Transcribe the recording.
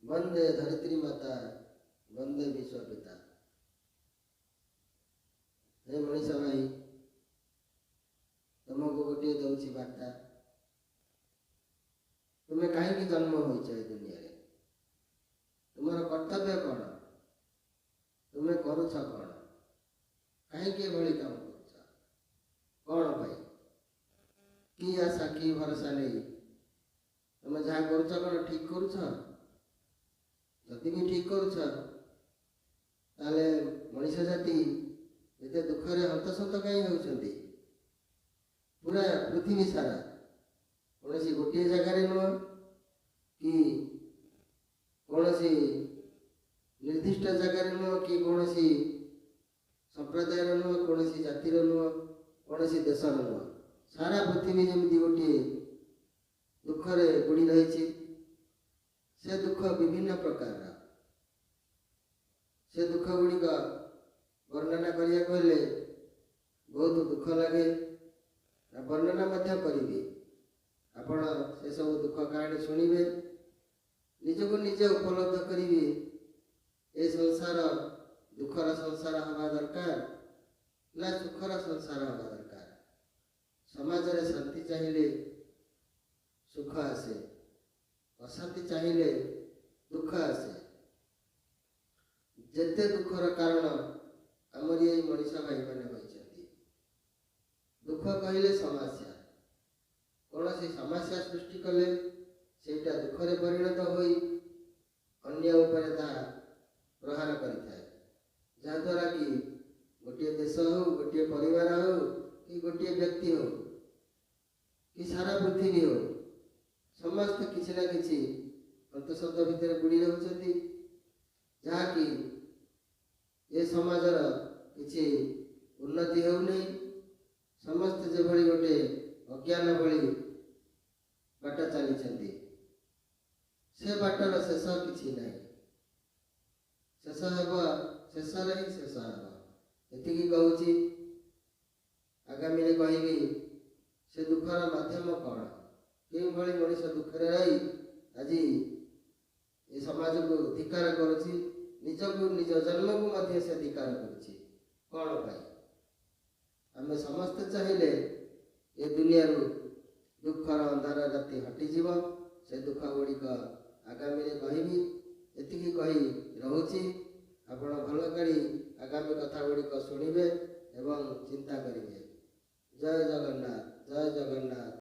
ବନ୍ଦେ ଧରିତ୍ରୀ ମାତା, ବନ୍ଦେ ବିଶ୍ୱ ପିତା। ହେ ମଣିଷ ଭାଇ, ତୁମକୁ ଗୋଟିଏ ଦେଉଛି ବାର୍ତ୍ତା। ତୁମେ କାହିଁକି ଜନ୍ମ ହୋଇଛ ଏ ଦୁନିଆରେ? ତୁମର କର୍ତ୍ତବ୍ୟ କ'ଣ? ତୁମେ କରୁଛ କ'ଣ? କାହିଁକି ଏଭଳି କାମ କରୁଛ? କ'ଣ ପାଇଁ? କି ଆଶା, କି ଭରସା ନେଇ ତୁମେ ଯାହା କରୁଛ, କ'ଣ ଠିକ୍ କରୁଛ? ଯଦି ବି ଠିକ୍ କରୁଛ, ତାହେଲେ ମଣିଷ ଜାତି ଏତେ ଦୁଃଖରେ ହନ୍ତସନ୍ତ କାହିଁ ହେଉଛନ୍ତି? ପୁରା ପୃଥିବୀ ସାରା, କୌଣସି ଗୋଟିଏ ଜାଗାରେ ନୁହଁ କି କୌଣସି ନିର୍ଦ୍ଦିଷ୍ଟ ଜାଗାରେ ନୁହଁ କି କୌଣସି ସମ୍ପ୍ରଦାୟର ନୁହଁ, କୌଣସି ଜାତିର ନୁହଁ, କୌଣସି ଦେଶର ନୁହଁ, ସାରା ପୃଥିବୀ ଯେମିତି ଗୋଟିଏ ଦୁଃଖରେ ବୁଡ଼ି ରହିଛି। ସେ ଦୁଃଖ ବିଭିନ୍ନ ପ୍ରକାରର। ସେ ଦୁଃଖ ଗୁଡ଼ିକ ବର୍ଣ୍ଣନା କରିବାକୁ ହେଲେ ବହୁତ ଦୁଃଖ ଲାଗେ। ବର୍ଣ୍ଣନା ମଧ୍ୟ କରିବି। ଆପଣ ସେସବୁ ଦୁଃଖ କାହାଣୀ ଶୁଣିବେ, ନିଜକୁ ନିଜେ ଉପଲବ୍ଧ କରିବେ, ଏ ସଂସାର ଦୁଃଖର ସଂସାର ହେବା ଦରକାର ନା ସୁଖର ସଂସାର ହେବା ଦରକାର? ସମାଜରେ ଶାନ୍ତି ଚାହିଁଲେ ସୁଖ ଆସେ, ଅଶାନ୍ତି ଚାହିଁଲେ ଦୁଃଖ ଆସେ। ଯେତେ ଦୁଃଖର କାରଣ ଆମରି ଏଇ ମଣିଷ ଭାଇମାନେ ହୋଇଛନ୍ତି। ଦୁଃଖ କହିଲେ ସମସ୍ୟା। କୌଣସି ସମସ୍ୟା ସୃଷ୍ଟି କଲେ ସେଇଟା ଦୁଃଖରେ ପରିଣତ ହୋଇ ଅନ୍ୟ ଉପରେ ତାହା ପ୍ରହାର କରିଥାଏ, ଯାହାଦ୍ୱାରା କି ଗୋଟିଏ ଦେଶ ହେଉ, ଗୋଟିଏ ପରିବାର ହେଉ କି ଗୋଟିଏ ବ୍ୟକ୍ତି ହେଉ କି ସାରା ପୃଥିବୀ ହେଉ, ସମସ୍ତେ କିଛି ନା କିଛି ହନ୍ତସନ୍ତ ଭିତରେ ବୁଡ଼ି ରହୁଛନ୍ତି, ଯାହାକି ଏ ସମାଜର କିଛି ଉନ୍ନତି ହେଉନାହିଁ। ସମସ୍ତେ ଯେଭଳି ଗୋଟେ ଅଜ୍ଞାନ ଭଳି ବାଟ ଚାଲିଛନ୍ତି, ସେ ବାଟର ଶେଷ କିଛି ନାହିଁ। ଶେଷ ହେବ, ଶେଷରେ ହିଁ ଶେଷ ହେବ। ଏତିକି କହୁଛି। ଆଗାମୀରେ କହିବି ସେ ଦୁଃଖର ମାଧ୍ୟମ କ'ଣ, କେଉଁଭଳି ମଣିଷ ଦୁଃଖରେ ରହି ଆଜି ଏ ସମାଜକୁ ଧିକ୍କାର କରୁଛି, ନିଜକୁ, ନିଜ ଜନ୍ମକୁ ମଧ୍ୟ ସେ ଧିକ୍କାର କରୁଛି, କ'ଣ ପାଇଁ? ଆମେ ସମସ୍ତେ ଚାହିଁଲେ ଏ ଦୁନିଆରୁ ଦୁଃଖର ଅନ୍ଧାର ରାତି ହଟିଯିବ। ସେ ଦୁଃଖ ଗୁଡ଼ିକ ଆଗାମୀରେ କହିବି। ଏତିକି କହି ରହୁଛି। ଆପଣ ଭଲ କରି ଆଗାମୀ କଥା ଗୁଡ଼ିକ ଶୁଣିବେ ଏବଂ ଚିନ୍ତା କରିବେ। ଜୟ ଜଗନ୍ନାଥ, ଜୟ ଜଗନ୍ନାଥ।